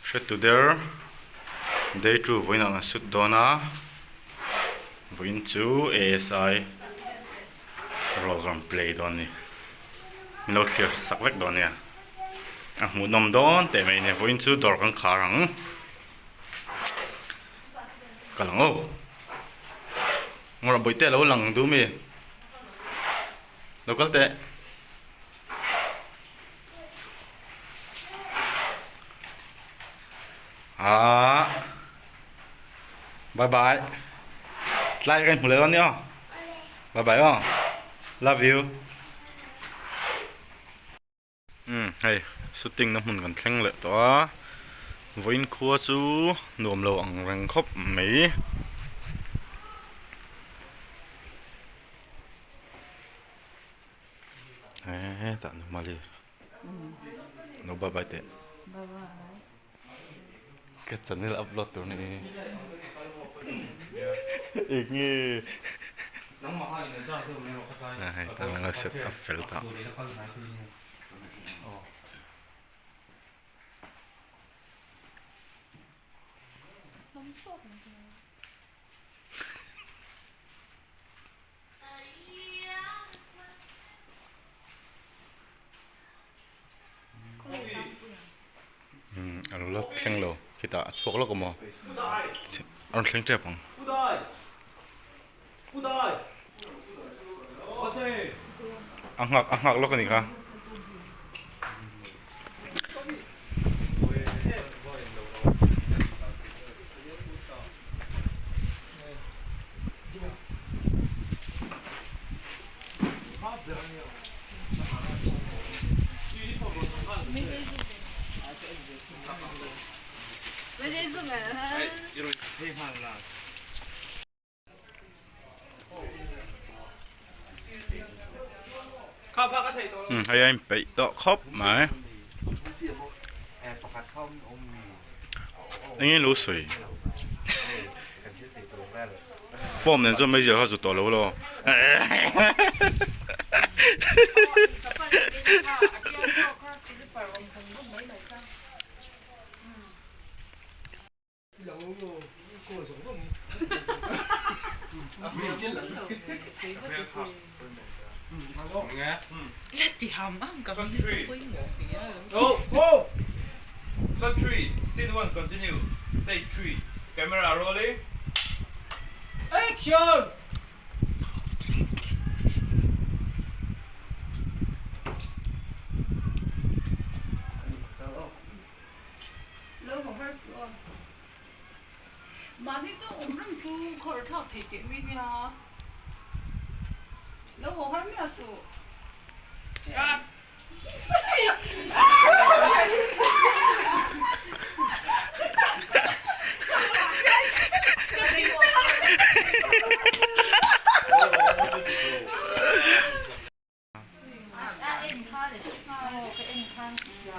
Hretu der day two vawiinah kan sut dawn a vawiin chu ASI role rawn play dawn a ni min lo thlir sak vek dawn nia a hmuhnawm dawn teh mai a ni vawiin chu dawr kan khar ang ka lang aw ngawrh bawihte a lo lang duh mi lo kal teh. Ahh bye bye tlai ka in hmu leh dawn nia aw bye bye aw love you umm hei shooting na hmun kan thleng leh tawh a vawiin khua chu nuam lo ang reng khawp mai. Hetah nu mali lo bye bye teh ka channel upload tur ni eng nge hei tah an lo set up fel tah. A lo la thleng lo khitah a chhuak lawk awm aw a rawn thleng tep ang. A nghak a nghak lawk a nih kha. Hei a inpeih tawh khawp mai eng nge lo sawi form nen chuan meizial kha zu tawh lo law Mahni chu awm reng chu khawr thlak thei teh mai nia. Lo haw har miah suh.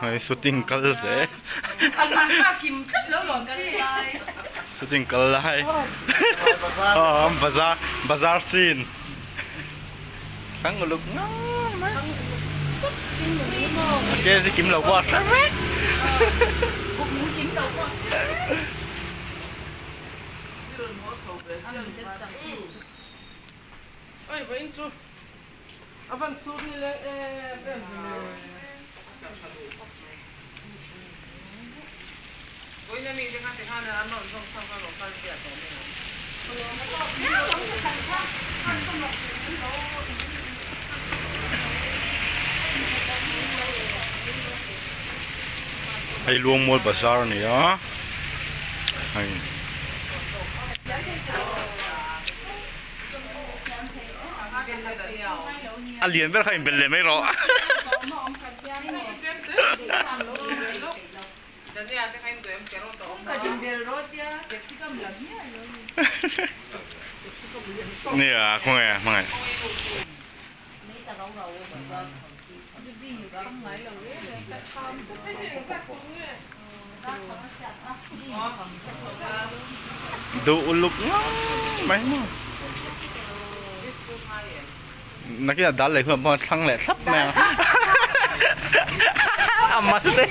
Hei shooting kal zel shooting kal lai aw bazar bazar scene thlang uluk ngang mai a ke chi kim lo pawh a hre vek. A van sut ni leng em em ve le. Hei Luangmual bazar a ni a hei. A lian ber kha inbel leh mai rawh. Nia khawnge hmangaih. Duh uluk ngang mai maw. Nakinah dal leh hunah pawh a thlang leh thlap mai ang. A mal te.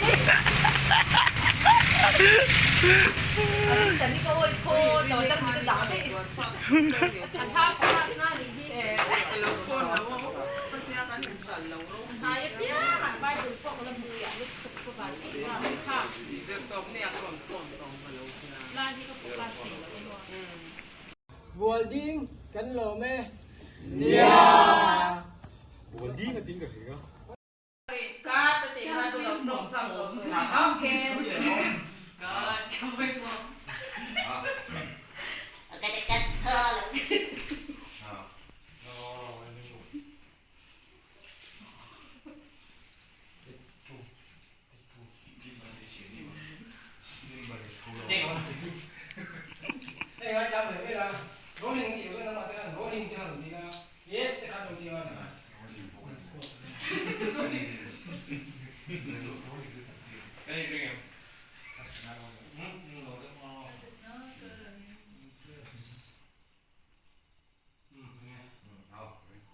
Bual ding kan lawm e. Bual ding a ting ka hria.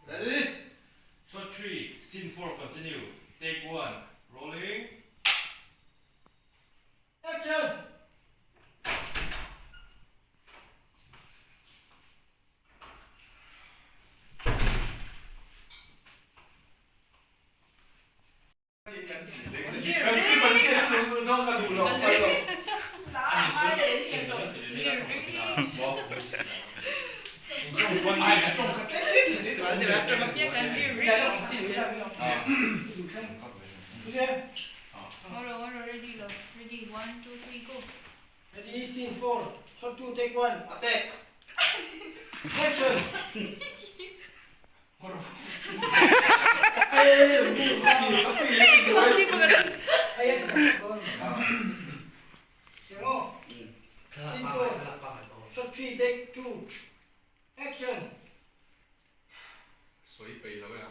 Ready? Shot 3, scene 4, continue. Take 1, rolling. Action! Ready, scene 4, shot 2, take 1, attack! Action! Scene 4, shot 3, take 2, action! Sawi peih lo e a.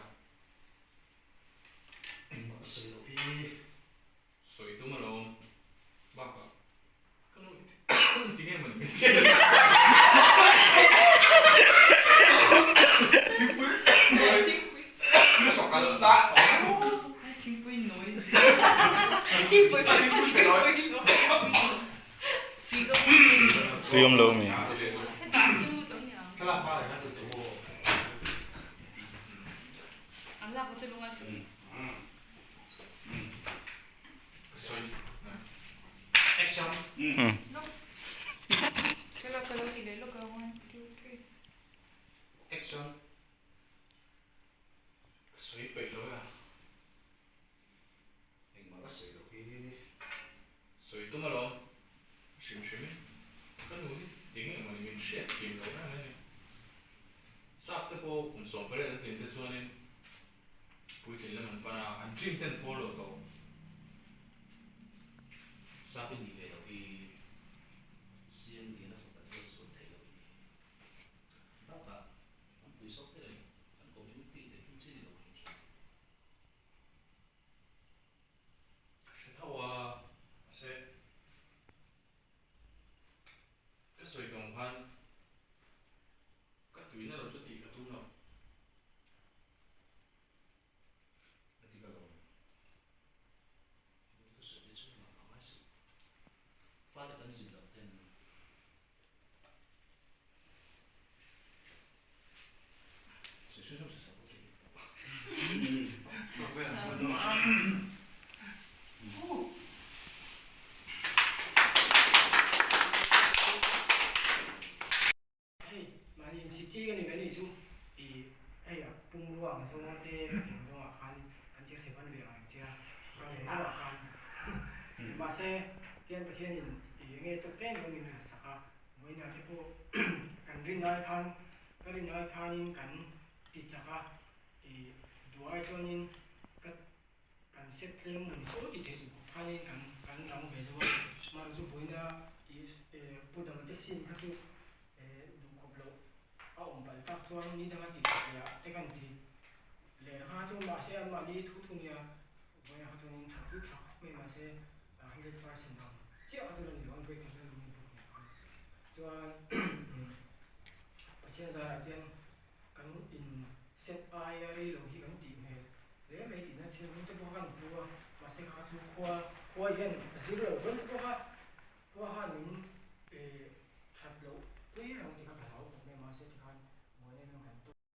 Engmah ka sawi loh hi. Sawi tum alawm. Bakah ka nu i ti nge mawni min hriat Thingpui nawi ka sawk a lo ta. Thingpui nawi. Thingpui nawi. Tui awm lo mi. Sawi peih lo e a. Engmah ka sawi loh hi. Sawi tum alawm. Hrim hrim in ka nu hi ti nge mawni min hriat thiam lo em em. Sap te pawh kum 18 an tlin te chuanin puitlin lam an pan a, an dream te an follow tawh. Sap i nih ve loh hi siam lian a fapa chu a sual thei lo i ni. Bakah an pui zawk te leh kan community te thil chi ni lo hrim hrim. Ka hre tho a, mahse ka sawi tawng khan ka tuina lo chu tih ka tum lo. A ti ka lo. Engti ka sawi te chu engah ka ngai suh. Fate kan zin loh ten Hei mahni in city ka ni mai nih chu i hei a pumrua ang zawnga te ka tih ang zawngah khan kan thil siam ve ang che a ka nei deuh ah khan mahse tian Pathianin i enge tawk te in min sak a vawiinah te pawh kan rin ai khan ka rin ai khanin kan ti chak a i duh ai chuanin ka kan set tlem mun fo ti theih duh khawp khanin kan kan rang ve deuh a mahni chu vawiina i pu dang te sin kha chu duh khawp loh a awm palh tak chuan ni danga tih theih leh ah te kan ti leh kha chu mahse anmahni thu thu nia vawiina kha chuanin tha chu tha khawp mai mahse 100% ang chiah kha chu la ni lo an vawi khat la lo ni bawk nia chuan Pathian zarah hian kan in set aia rei lo hi kan tih hmel hle mai tihna thil hming te pawh kha kan pu a mahse kha chu khua khua hian a zir lo vek bawk a. loh pui reng a ni.